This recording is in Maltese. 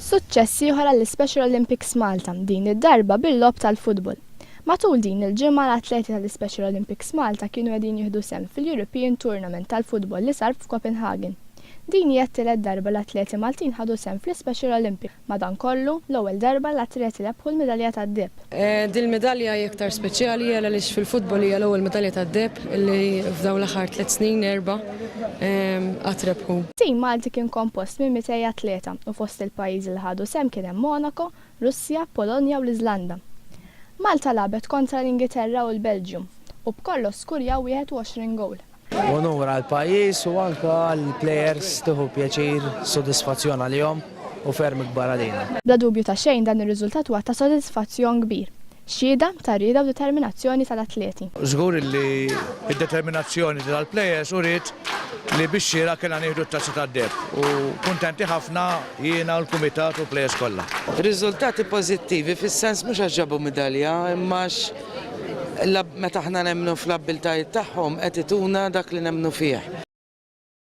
Suċċess ieħor għall-Ispecial Olympics Malta, din id-darba bil-logħob tal-futbol. Matul din il-ġimgħa l-atleti tal-Ispecial Olympics Malta kienu qegħdin jieħdu sehem fil-European Tournament tal-futbol li sar f'Copenhagen. Din hija t-tielet darba l-atleti Maltin ħadu sehem fl-Ispecial Olympics. Madankollu, l-ewwel darba l-atleti rebħu l-midalja tad-deheb. Dil-medalja hija iktar speċjali għaliex fil-futbol hija l-ewwel medalja tad-deheb li f'dawn l-aħħar 3 snin, erba', qatt rebħu. Tim Malti kien kompost minn 200 atleta u fost il-pajjiżi li ħadu sehem kien hemm Monaco, Russja, Polonja u l-Iżlanda. Malta lagħbet kontra l-Ingiterra u l-Belġjum u b'kollox skurjaw 21 gowl. Unur għall-pajjiż u anke għall-plejers, tieħu pjaċir, sodisfazzjon għalihom u ferm ikbar għalina. Bla dubju ta' xejn dan ir-riżultat huwa ta' sodisfazzjon kbir. Xhieda ta' rieda u determinazzjoni tal-atleti. Żgur li d-determinazzjoni tal-plejers uriet li bix-xieraq kellna nieħdu t-tazza tad-deheb u kuntenti ħafna jiena u l-kumitat u l-plejers kollha. Riżultati pożittivi fis-sens mhux għax ġabu midalja imma għax meta aħna nemmnu fl-abbiltajiet tagħhom qed ituna dak li nemmnu fih.